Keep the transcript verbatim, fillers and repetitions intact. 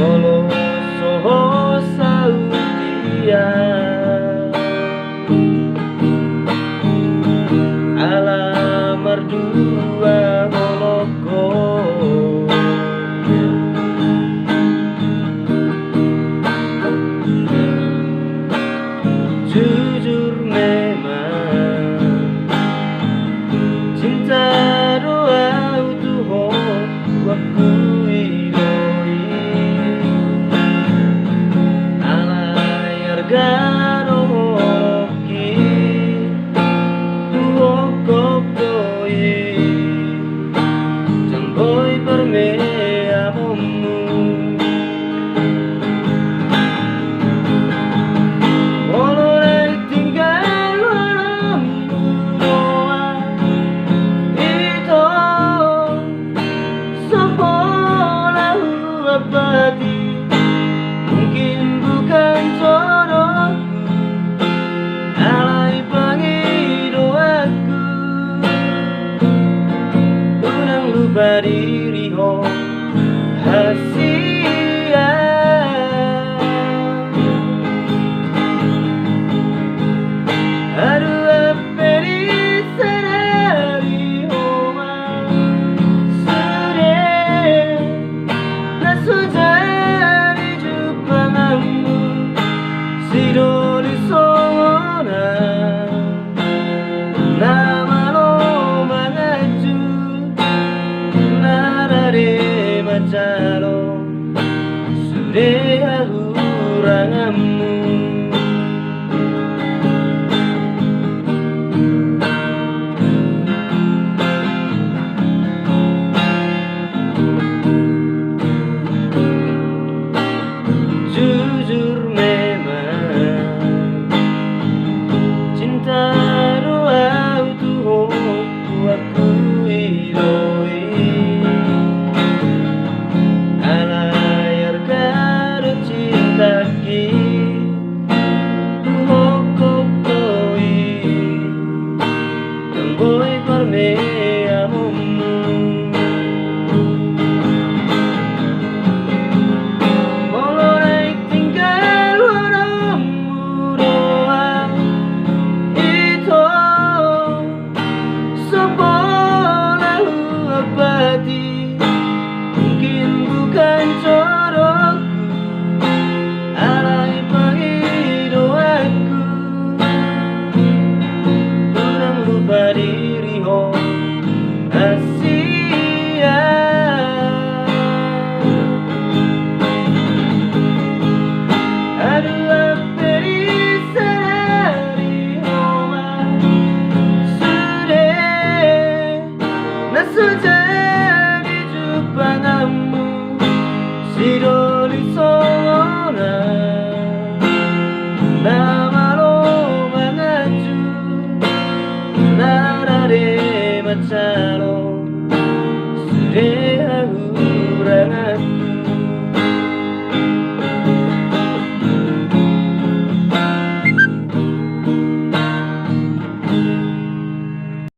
Olo, so ho saut ia. Ala mardua holongkon. Jujur memang cinta do au tu ho, waktu i do i. Alai arga do holongki, huhophop do i. Jang boi parmeamonmu. Molo naeng tinggal holongmu do au, ito, so pola huampati. Mungkin bukan jodohku, alai pangidoanku, unang lupa diri ho hasian. Aduh, ampe di sadari ho ma sude na so jadi jumpanganmu. Sidoli songon na malo manganju, na rade manjalo sude.